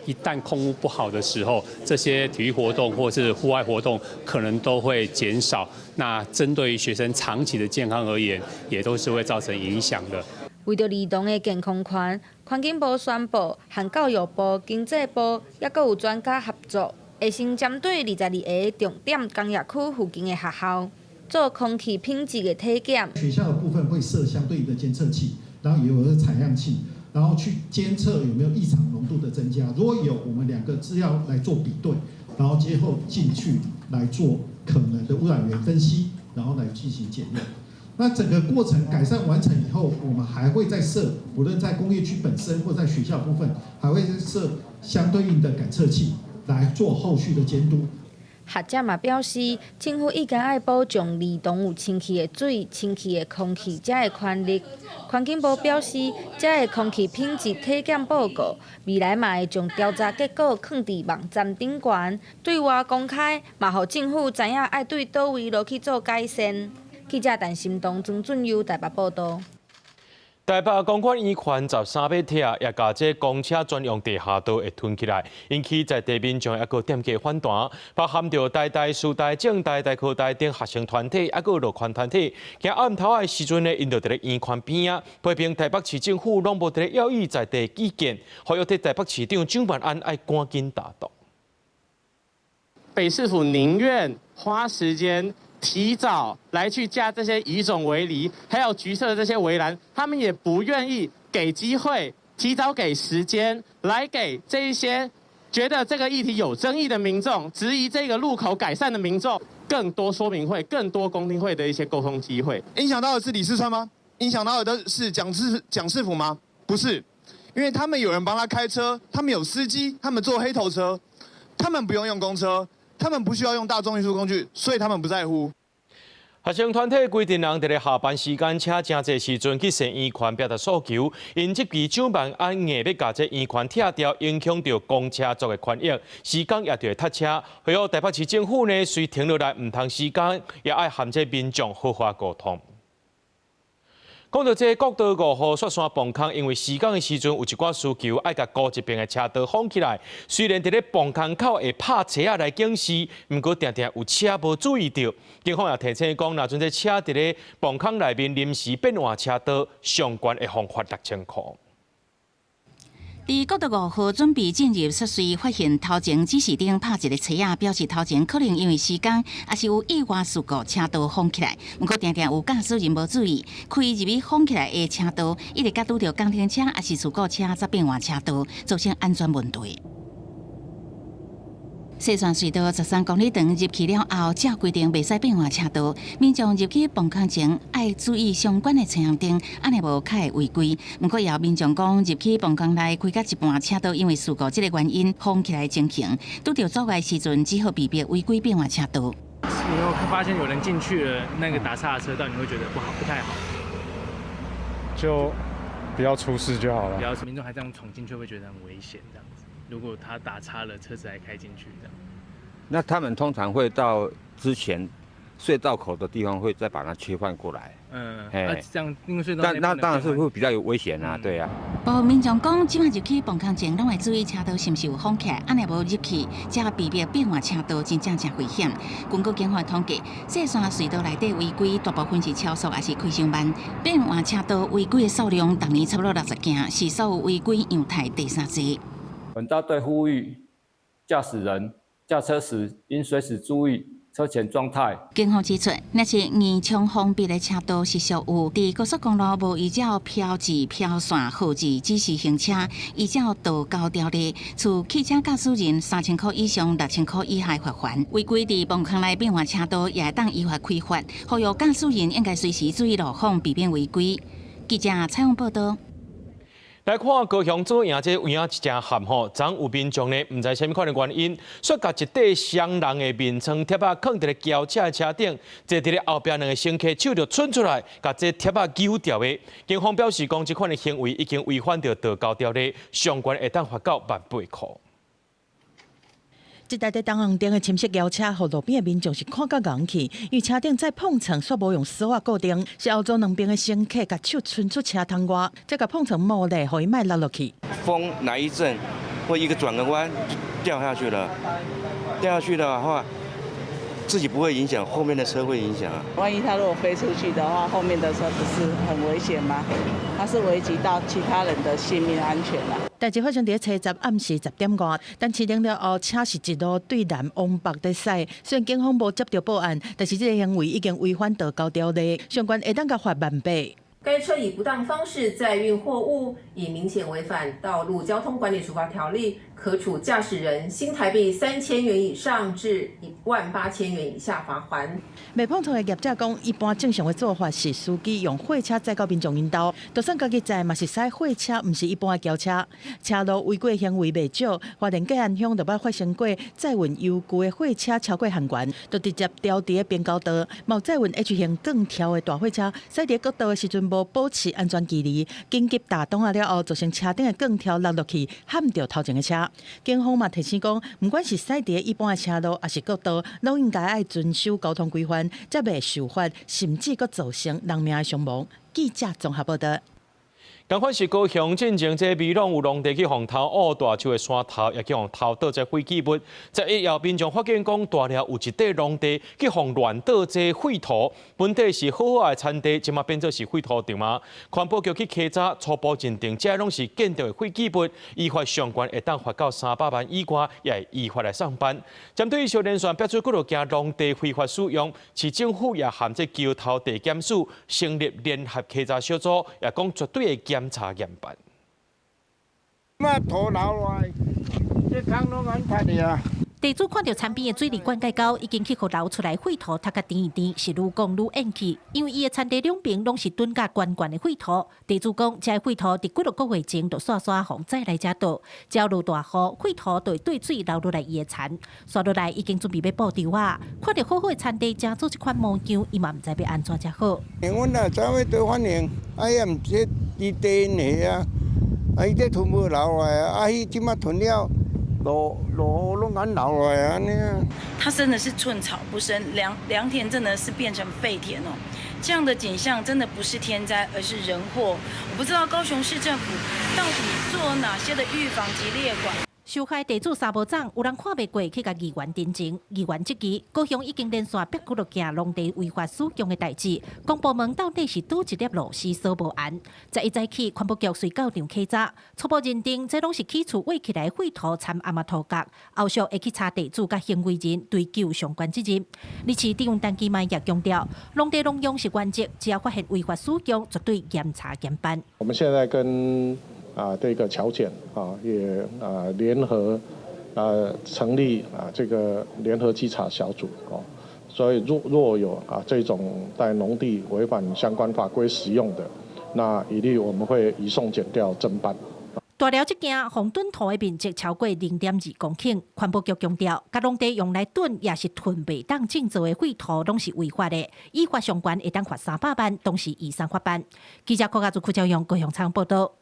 一旦空污不好的時候，這些體育活動或是戶外活動可能都會減少。那針對於學生長期的健康而言，也都是會造成影響的。為著兒童的健康權，環境部宣布，和教育部、經濟部抑閣有專家合作，會先針對22个重點工業區附近的學校，做空氣品質的體檢。學校的部分會設相對應的監測器，然後也有個採樣器，然後去監測有沒有異常濃度的增加。如果有，我們兩個資料來做比對，然後接後進去來做可能的污染源分析，然後來進行檢驗。那整個過程改善完成以後，我們還會再設，無論在工業區本身或在學校部分，還會再設相對應的感測器來做後續的監督。學者嘛表示，政府應該愛保障兒童有清氣的水、清氣的空氣遮的權利。環境部表示，這个空氣品質體檢報告，未來嘛會將調查結果囥佇網站頂懸，對外公開，嘛予政府知影愛對佗位落去做改善。記者陳心東、曾俊佑台北報導。台北公館圓環13欲拆，也共這公車專用地下道會吞起來，引起在地民眾抑閣店家反彈，包含著台大、師大、政大、台科大等學生團體，抑閣路權團體，今暗頭的時陣呢，𪜶就佇咧圓環邊仔，批評台北市政府攏無佇咧要意在地意見，呼籲台北市長蔣萬安愛趕緊踏動。北市府寧願花時間，提早來去架這些乙種圍籬，還有橘色的這些圍欄，他們也不願意給機會，提早給時間來給這一些覺得這個議題有爭議的民眾，質疑這個路口改善的民眾，更多說明會、更多公聽會的一些溝通機會。影響到的是李四川嗎？影響到的是蔣市府嗎？不是，因為他們有人幫他開車，他們有司機，他們坐黑頭車，他們不用用公車，他們不需要用大眾運輸工具，所以他們不在乎。學生團體規陣人佇咧下班時間車誠濟時陣去踅圓環表達訴求，𪜶質疑蔣萬安硬欲共這圓環拆掉，影響著公車族的權益，時間也就會塞車。呼籲台北市政府呢，雖停落來毋通時間，也愛和這民眾好好溝通。講到這國道5號雪山磅空，因為施工的時陣有一寡需求，愛共高一邊的車道封起來。雖然佇咧磅空口會拍車仔來警示，毋過定定有車無注意著。警方也提醒講，若陣這車佇咧磅空內面臨時變換車道，上懸會予罰6000箍。佇國道5號準備進入雪隧，發現頭前指示燈拍一个車仔，表示頭前可能因為施工，抑是有意外事故，車道封起來。毋過，定定有駕駛人無注意，開入去封起來的車道，一直共拄著工程車，抑是事故車，才變換車道，造成安全問題。西線隧道13公里長入去了後，照規定袂使變換車道。民眾入去磅空前愛注意相關的青紅燈，按呢無較會違規。毋過，也有民眾講入去磅空內開到一半，車道因為事故這个原因封起來的情形，拄著阻礙時陣，只好被迫違規變換車道。你有發現有人進去了那個打岔的車道，你會覺得不好，不太好。就不要出事就好了。不要民眾還這樣闖進去，會覺得很危險，這樣子。如果他打岔了，車子還開進去，這樣。那他們通常會到之前隧道口的地方，會再把它切換過來。嗯，那這樣因為隧道。但那當然是會比較有危險啊，對啊。部分民眾講，這擺入去磅空前，攏會注意車道是毋是有封起來，按呢無入去，才被迫變換車道，真正誠危險。根據警方統計，西線隧道內底違規大部分是超速，抑是開傷慢。變換車道違規的數量，逐年差不多60件，是所有違規樣態第三濟。本大隊呼籲駕駛人駕車時應隨時注意車前狀態。警方指出，若是硬衝封閉的車道是屬有佇高速公路無依照標誌、標線號誌指示行車，依照道交條例，處汽車駕駛人3000箍以上6000箍以下罰鍰。違規佇磅空內變換車道，也會當依法開罰。呼籲駕駛人應該隨時注意路況，避免違規。記者採訪報導。來看高雄左營這有影真譀吼，昨昏有民眾呢，毋知啥物款的原因，煞共一塊雙人的眠床貼仔囥佇咧轎車的車頂，坐佇咧後壁兩个乘客手就伸出來，共這貼仔揪掉的。警方表示講，這款的行為已經違反著道交條例，上懸會當罰到18,000箍。這台佇東紅頂的深色轎車，予路邊的民眾是看甲戇去，因為車頂載膨床煞無用鎖仔固定，是後座兩邊的乘客共手伸出車窗外，才共膨床磨咧，予伊莫落落去。風來一陣，或一個轉個彎就掉下去了。掉下去的話，自己不會影響，後面的車會影響啊。萬一他如果飛出去的話，後面的車不是很危險嗎？它是危及到其他人的性命安全啦。代誌發生佇初十暗時10點外，但市停了後，車是一路對南往北佇駛。雖然警方無接到報案，但是這个行為已經違反道交條例，相關會當共罰18,000。該車以不當方式載運貨物，已明顯違反《道路交通管理處罰條例》，可處駕駛人新台幣3000元以上至18,000元以下罰鍰。賣碰創的業者講，一般正常的做法是司機用貨車載到民眾𪜶兜，就算家己載嘛是駛貨車，毋是一般的轎車。車路違規行為袂少，花蓮嘉安鄉就捌發生過載運油具的貨車超過限懸，就直接掉佇咧邊溝道。嘛有載運 H 型鋼條的大貨車，駛佇國道的時陣無保持安全距離，緊急打擋仔了後，造成車頂的鋼條落落去，撼著頭前的車。警方嘛提醒講，毋管是駛佇一般的車路，抑是國道，攏應該愛遵守交通規範，才袂受罰，甚至閣造成人命的傷亡。記者綜合報導。仝款是高雄進前這美濃有農地去予偷挖大樹的山頭，也去予偷倒這廢棄物。11號民眾發現講，大寮有一塊農地去予亂倒這廢土，本底是好好的田地，這馬變做是廢土場嘛。環保局去稽查，初步認定這攏是建築的廢棄物，依法上懸會當罰到300萬以外，也會依法來送辦。針對小連線逼出幾落件農地非法使用，市政府也含這橋頭地檢署成立聯合稽查小組，也講絕對會檢查嚴辦。土流來，這空攏安排的啊。地主看著田邊的水利灌溉溝已經去予流出來廢土，讀較甜甜，是愈講愈怨氣。因為伊的田地兩邊攏是囤甲懸懸的廢土。地主講，這個廢土佇幾落個月前就煞煞予載來遮倒，只要落大雨，廢土就會對水流落來伊的田。煞落來已經準備欲補場啊！看著好好的田地，成做這款模樣，伊嘛毋知欲按怎才好。阮若早欲倒反應，啊，也毋是佇地因下啊，啊，伊這屯無流來啊，啊，彼這馬囤了。落落攏按流來按呢。它真的是寸草不生，良田真的是變成廢田哦。這樣的景象真的不是天災，而是人禍。我不知道高雄市政府到底做了哪些的預防及列管。受害地主三無長，有人看袂過去共議員陳情，議員質疑高雄已經連續逼幾落件農地違法使用的代誌，公部門到底是佗一粒螺絲鎖無絚？11早起，環保局隨到場稽查，初步認定這攏是起厝挖起來廢土摻頷仔土角，後續會去查地主佮行為人追究相關責任。而市長陳其邁也強調，農地農用是原則，只要發現違法使用，絕對嚴查嚴辦。我們現在跟這個僑檢啊，也聯合成立這個聯合稽查小組哦，所以若有這種在農地違反相關法規使用的，那一律我們會移送檢調偵辦。大寮這件予囤土的面積超過0.2公頃，環保局強調，共農地用來囤抑是囤袂當種作的廢土，攏是違法的，依法上懸會當罰300萬，同時移送法辦。記者郭家祖、柯昭勇、高雄採訪報導。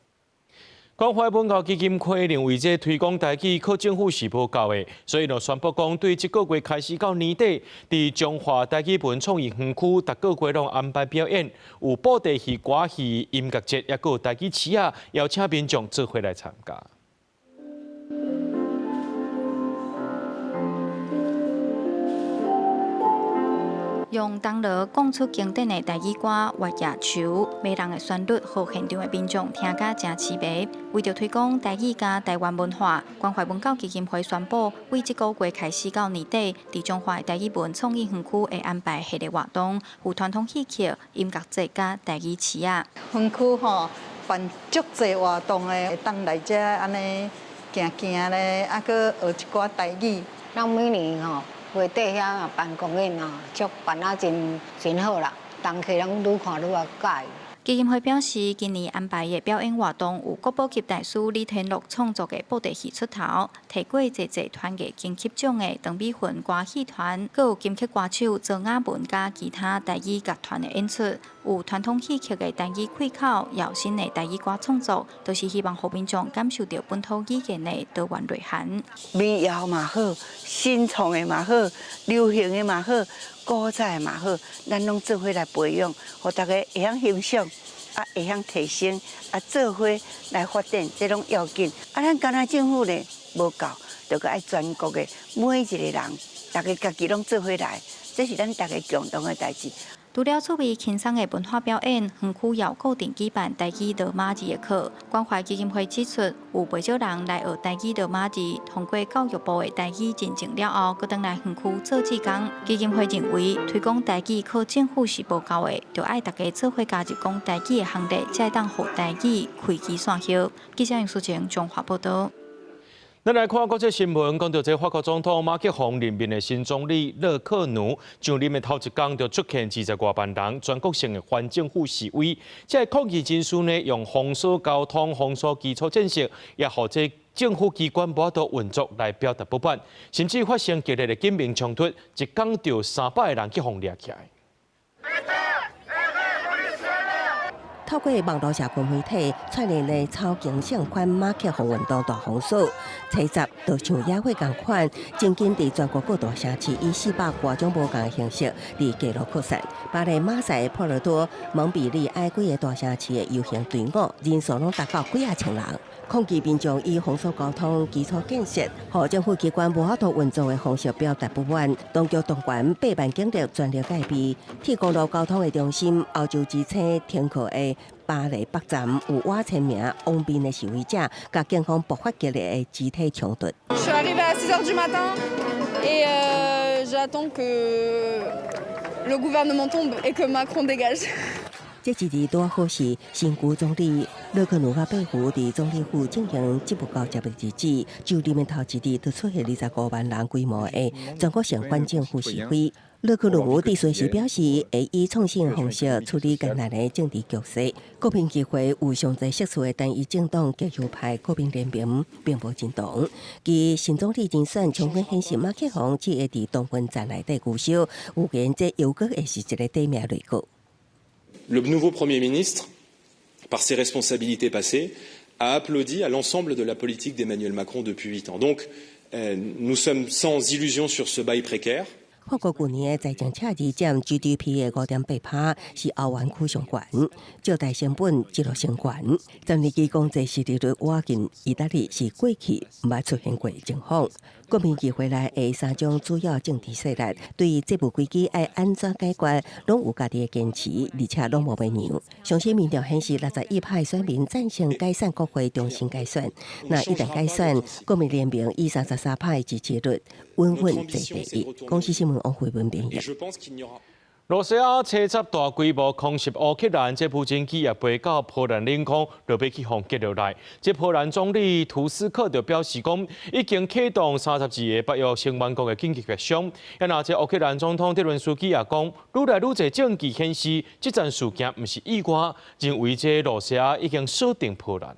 關懷文教基金會認為，這推廣台語靠政府是無夠的，所以就宣布講，對這個月開始到年底，佇彰化台語文創意園區，逐個月攏安排表演，有布袋戲、歌戲、音樂節，抑閣有台語詞仔，邀請民眾做伙來參加。用銅鑼講出經典的台語歌《月夜愁》，迷人的旋律，予現場的民眾聽甲誠痴迷。為著推廣台語佮台灣文化，關懷文教基金會宣布，為這個月開始到年底，佇彰化的台語文創意園區會安排系列活動，有傳統戲曲、音樂節佮台語詞仔。園區吼辦足濟活動的，會當來遮按呢行行咧，啊，閣學一寡台語。咱每年吼。月底遐辦公演啊，足辦啊真真好啦，當客攏愈看愈仔佮意。基金會表示，今年安排的表演活動有國寶級大師李天祿創作的布袋戲出頭，提過濟濟團藝金曲獎的陳美雲歌戲團，閣有金曲歌手莊雅文佮其他台語樂團的演出，有傳統戲曲的台語開口，也有新的台語歌創作，都是希望予民眾感受著本土語言的多元內涵。民謠嘛好，新創的嘛好，流行的嘛好，古早的嘛好，咱攏做伙來培養，予大家會曉欣賞，啊，會曉提升，啊，做伙來發展，這攏要緊。啊，咱敢若政府呢無夠，就閣愛全國的每一個人逐家家己攏做伙來，這是咱逐家共同的代誌。除了趣味輕鬆的文化表演，園區也有固定舉辦台語羅馬字的課。關懷基金會指出，有袂少人來學台語羅馬字，通過教育部的台語認證了後，閣轉來園區做志工。基金會認為，推廣台語靠政府是無夠的，著愛逐家做伙加入講台語的行列，才會當予台語開枝散葉。記者楊淑晴綜合報導。咱來看國際新聞，講到這法國總統馬克宏任命的新總理勒克努上任的頭一工就出現20外萬人全國性的反政府示威，這個抗議人士呢用封鎖交通、封鎖基礎建設，也予這政府機關無法度運作來表達不滿，甚至發生激烈的警民衝突，一工就300個人去予掠起來。透過網路社群媒體串聯的草根性反馬克宏運動大封鎖，初十就像野火仝款，真緊佇全國各大城市以400外種無仝的形式佇街路擴散。巴黎、馬賽、波爾多、蒙彼利埃幾个大城市的遊行隊伍人數攏達到幾仔千人。抗議民眾以封鎖交通、基礎建設、予政府機關無法度運作的方式表達不滿。當局動員8萬警力全力戒備，鐵公路交通的中心歐洲之星停靠的巴黎北站有倚千名往邊的示威者，佮警方爆發激烈的肢體衝突。 Je suis arrivée à 6 heures du matin et j'attends que le gouvernement tombe et que Macron dégage. 這一日拄好是新舊總理勒克努佮貝胡佇總理府進行職務交接的日子，就任的頭一日就出現25萬人規模的全國性反政府示威。勒克努佇隨時表示，會以創新方式處理艱難的政治局勢。國民議會有上濟席次的單一政黨極右派國民聯盟並無認同。其新總理人選充分顯示馬克宏只會佇同溫層內底勾銷，預言這猶閣會是一个短命內閣。 Le nouveau Premier ministre, par ses responsabilités passées, a applaudi à l'ensemble de la politique d'Emmanuel Macron depuis 8 ans. Donc, nous sommes sans illusion sur ce bail précaire. 法國舊年的財政赤字佔 GDP 的5.8%，是歐元區上懸，借貸成本一路升懸。十年期公債殖利率倚近意大利是過去毋捌出現過的情況。國民議會內的三種主要政治勢力對債務危機愛按怎解決，攏有家己的堅持，而且攏無欲讓。上新民調顯示，61%選民贊成解散國會，重新改選。若一旦改選，國民聯盟以33%的支持率穩穩坐第一。公視新聞王慧文編譯。羅西亞初十大規模空襲烏克蘭，這無人機也飛到波蘭領空，就欲去予擊落來。這波蘭總理圖斯克就表示講，已經啟動32個北約成員國的緊急協商。啊，若這烏克蘭總統澤倫斯基也講，愈來愈濟證據顯示，這場事件毋是意外，認為這羅西亞已經鎖定波蘭。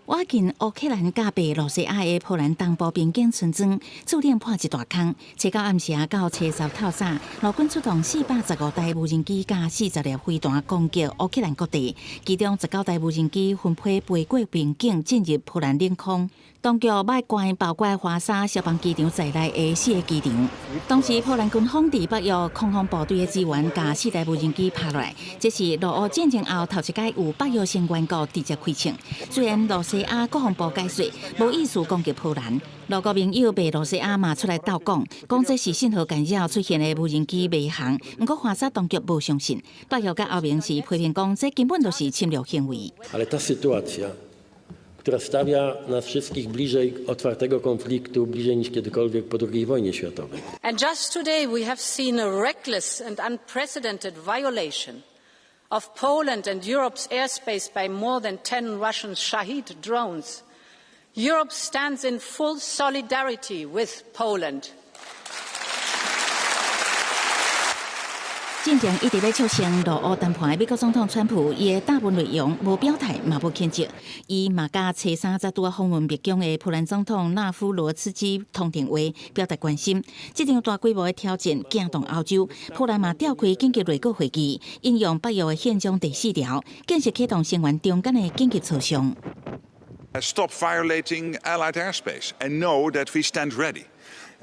倚近烏克蘭佮白羅西亞的波蘭東部邊境村莊，注定破一大空。初九暗時到初十透早，陸軍出動415台無人機佮40粒飛彈攻擊烏克蘭各地，其中19台無人機分批飛過邊境進入波蘭領空。當局欲關包括華沙消防機場在內的四个機場。當時波蘭軍方佇北約空防部隊的支援，共四台無人機拍落來，這是俄烏戰爭後頭一擺有北約成員國直接開槍。雖然羅西亞國防部解釋無意思攻擊波蘭，俄國盟友白羅西亞嘛出來鬥講，講這是信號干擾出現的無人機迷航。毋過華沙當局無相信，北約佮歐盟是批評講這根本就是侵略行為。 Ale ta sytuacja, która stawia nas wszystkich bliżej otwartego konfliktu, bliżej niż kiedykolwiek po II wojnie światowej. And just today we have seen a reckless and unprecedented violation of Poland and Europe's airspace by more than 10 Russian Shahed drones. Europe stands in full solidarity with Poland. 進前一直欲促成俄烏談判的美國總統川普，伊的答問內容無表態，嘛無譴責。伊嘛佮初三才拄仔訪問白宮的波蘭總統納夫羅茨基通電話，表達關心。這場大規模的挑戰驚動歐洲，波蘭嘛召開緊急內閣會議，引用北約的憲章第四條，正式啟動成員中間的緊急磋商。 Stop violating Allied airspace and know that we stand ready.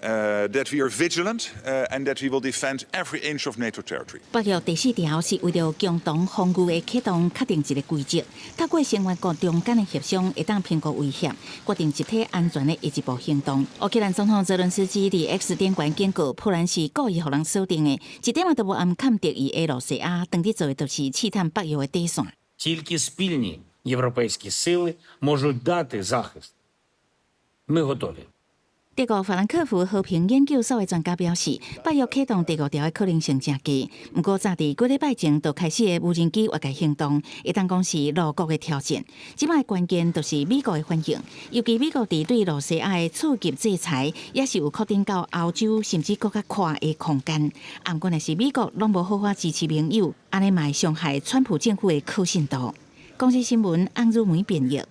That we are vigilant and that we will defend every inch of NATO territory. 北約第四條是為著共同防禦的啟動確定一个規則，透過成員國中間的協商，會當評估威脅，決定集體安全的下一步行動。烏克蘭總統澤倫斯基佇 X 頂懸警告，波蘭是故意予人鎖定的，一點仔都無暗崁敵意的俄羅斯亞，當佇做的就是試探北約的底線。 Тільки спільні європейські сили можуть дати захист. Ми готові. 德國法蘭克福和平研究所的專家表示，北約啟動第五條的可能性誠低。毋過，早佇幾禮拜前就開始的無人機越界行動，會當講是露骨的挑戰。這擺關鍵就是美國的反應，尤其美國佇對羅西亞的次級制裁，也是有擴展到歐洲，甚至閣較闊的空間。毋過，若是美國攏無好好支持盟友，按呢嘛會傷害川普政府的可信度。公視新聞安如梅編譯。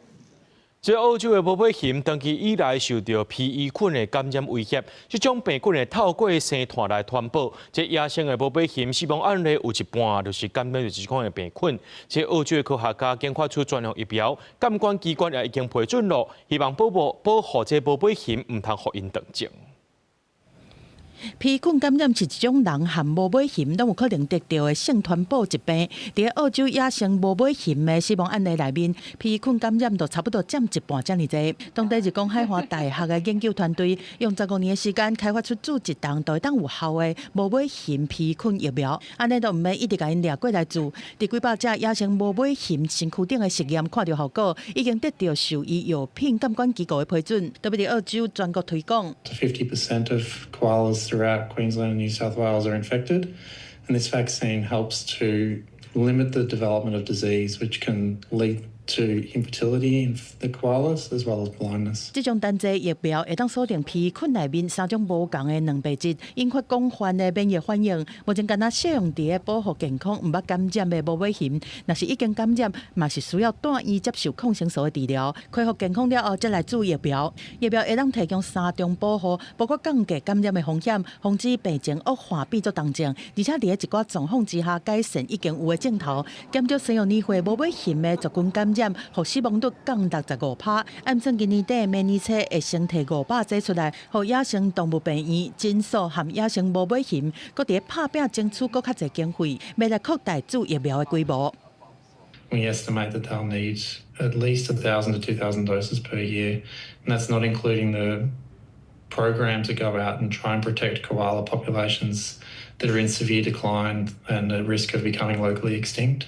這澳洲的無尾熊長期以來受著披衣菌的感染威脅，這種病菌會透過生湠來傳播。這野生的無尾熊死亡案例有一半就是感染著這款的病菌。這澳洲的科學家研發出專用疫苗，監管機關也已經批准了，希望保護這無尾熊，毋通予𪜶斷種。披菌感染是一種人和無尾熊攏有可能得著的性傳播疾病。佇澳洲野生無尾熊的死亡案例內面，披菌感染就差不多佔一半遮爾濟。當地日光海岸大學的研究團隊用15年的時間開發出注一筒就會當有效的無尾熊披菌疫苗，按呢就毋免一直共𪜶掠過來注。佇幾百隻野生無尾熊身軀頂的實驗看著效果，已經得著獸醫藥品監管機構的批准，特別佇澳洲全國推廣。 50% of koalas throughout Queensland and New South Wales are infected, and this vaccine helps to limit the development of disease, which can lead to infertility in the koalas as well as blindness. 這種單劑疫苗會當鎖定披菌內面三種無仝的蛋白質，引發廣泛的免疫反應。目前干焦適用佇咧保護健康毋捌感染的無尾熊，若是已經感染，嘛是需要住院接受抗生素的治療。恢復健康了後，才來注疫苗。疫苗會當提供三重保護，包括降低感染的風險，防止病情惡化變做重症，而且佇咧一寡狀況之下改善已經有的症頭，減少生育年歲無尾熊的族群感染，予死亡率降65%。按算今年底、明年初會先提500劑出來，予野生動物病院、診所和野生無尾熊，閣佇咧拍拚爭取閣較濟經費，欲來擴大注疫苗的規模。 We estimate that they'll need at least 1,000 to 2,000 doses per year, and that's not including the program to go out and try and protect koala populations that are in severe decline and at risk of becoming locally extinct.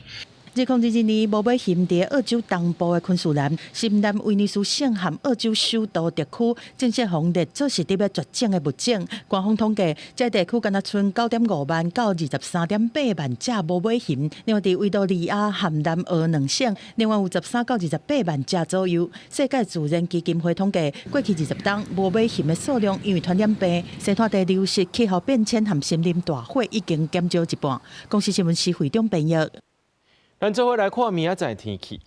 2022年，無尾熊佇澳洲東部的昆士蘭、新南威爾斯省和澳洲首都特區正式予列做是佇欲絕種的物種。官方統計，這地區干焦賰9.5萬到23.8萬隻無尾熊。另外，佇維多利亞和南澳兩省，另外有13到28萬隻左右。世界自然基金會統計，過去20冬無尾熊的數量因為傳染病、生態地流失、氣候變遷和森林大火已經減少一半。公視新聞施惠中編譯。咱做伙來看明仔載天氣。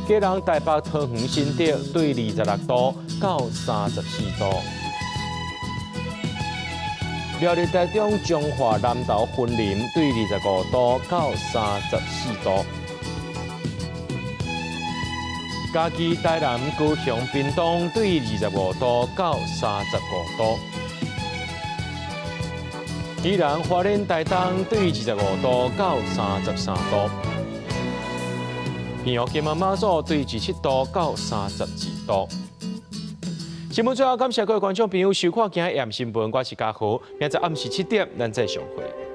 基隆、台北、桃園、新竹對26度到34度。苗栗、台中、彰化、南投、雲林對25度到34度。嘉義、台南、高雄、屏東對25度到35度。宜蘭、花蓮、台東對25度到33度，澎湖、金門、馬祖對27度到32度。新聞最後感謝各位觀眾朋友收看今日的新聞，我是嘉豪，明仔暗時7點，咱再相會。